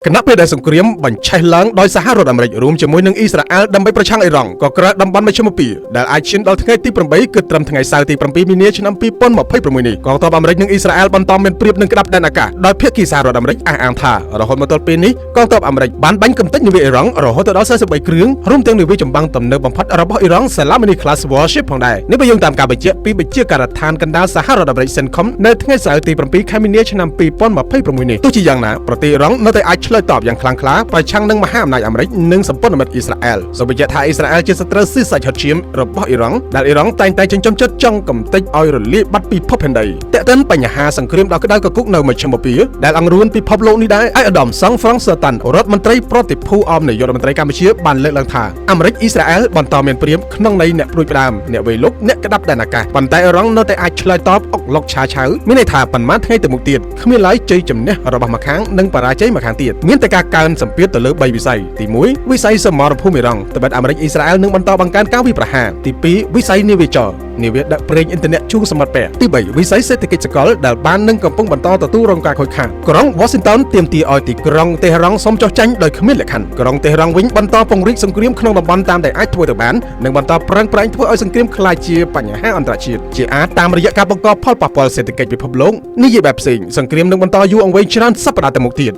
ខណៈពេលដែលសង្គ្រាមបញ្ឆេះឡើងដោយសហរដ្ឋអាមេរិករួមជាមួយនឹងអ៊ីស្រាអែលដើម្បីប្រឆាំងអ៊ីរ៉ង់ក៏ក្រើកតំបន់មជ្ឈមពាដែលអាចឈានដល់ថ្ងៃទី8គឺត្រឹមថ្ងៃសៅរ៍ទី7មីនាឆ្នាំ2026នេះកងទ័ពអាមេរិកនិងអ៊ីស្រាអែលបន្តមានប្រៀបនឹងក្តាប់ដែនអាកាសដោយភាគីសហរដ្ឋអាមេរិកអះអាងថារហូតមកទល់ពេលនេះកងទ័ពអាមេរិកបានបាញ់កម្ទេចនាវាអ៊ីរ៉ង់រហូតដល់43គ្រឿងរួមទាំងនាវាចម្បាំងទំនើបបំផុតរបស់អ៊ីរ៉ង់ Salamini Class Warship ផងដែរនេះបើយោងតាមការបញ្ជាក់ពីបញ្ជាការដ្ឋានកណ្ដាលសហរដ្ឋអាមេរិក CENTCOM នៅថ្ងៃសៅរ៍ទី7ខែមីនាឆ្នាំ2026នេះទោះជាយ៉ាងណាប្រទេសអ៊ីរ៉ង់នៅតែអាចឆ្លើយតបយ៉ាងខ្លាំងក្លាប្រឆាំងនឹងមហាអំណាចអាមេរិកនិងសម្ព័ន្ធមិត្តអ៊ីស្រាអែលសូមបញ្ជាក់ថាអ៊ីស្រាអែលជាសត្រូវស៊ីសាច់ហិតឈាមរបស់អ៊ីរ៉ង់ដែលអ៊ីរ៉ង់តែងតែចិញ្ចឹមចិត្តចង់កំទេចឲ្យរលាយបាត់ពិភពផែនដីទាក់ទិនបញ្ហាសង្គ្រាមដ៏ក្តៅគគុកនៅមជ្ឈមពាដែលអង្រួនពិភពលោកនេះដែរឯកឧត្តមសង់ហ្វ្រង់សឺតាន់រដ្ឋមន្ត្រីប្រតិភូអមនាយករដ្ឋមន្ត្រីកម្ពុជាបានលើកឡើងថាអាមេរិកអ៊ីស្រាអែលបន្តមានព្រាមក្នុងន័យអ្នកព្រួយផ្ដើមអ្នកវេលុកអ្នកក្តាប់ដែនអាកាសប៉ុន្តែអ៊ីរ៉ង់នៅតែអាចឆ្លើយតបអុកឡុកឆាឆៅមានន័យថាប៉ុន្មានថ្ងៃទៅមុខទៀតគ្មានឡើយជ័យជំនះរបស់ម្ខាងនិងបរាជ័យម្ខាងទៀតមានតែការកើនសម្ពាធទៅលើ3វិស័យទី1វិស័យសមរភូមិអ៊ីរ៉ង់ត្បិតអាមេរិកអ៊ីស្រាអែលនឹងបន្តបង្កើនការវិប្រហារទី2វិស័យនាវាចរនាវាដឹកប្រេងឥន្ធនៈជួងសមុទ្រពែទី3វិស័យសេដ្ឋកិច្ចសកលដែលបាននឹងកំពុងបន្តទទួលរងការខូចខាតក្រុង Washington ទាមទារឲ្យទីក្រុងតេហរ៉ង់សូមចុះចាញ់ដោយគ្មានលក្ខខណ្ឌក្រុងតេហរ៉ង់វិញបន្តពង្រីកសង្គ្រាមក្នុងតំបន់តាមដែលអាចធ្វើទៅបាននិងបន្តប្រឹងប្រែងធ្វើឲ្យសង្គ្រាមក្លាយជាបញ្ហាអន្តរជាតិជាអាចតាមរយៈការបង្កផលប៉ះពាល់សេដ្ឋកិច្ចពិភពលោកនិយាយបែបផ្សេងសង្គ្រាមនឹងបន្តយូរអង្វែងច្រើនសប្តាហ៍ទៅមុខទៀត។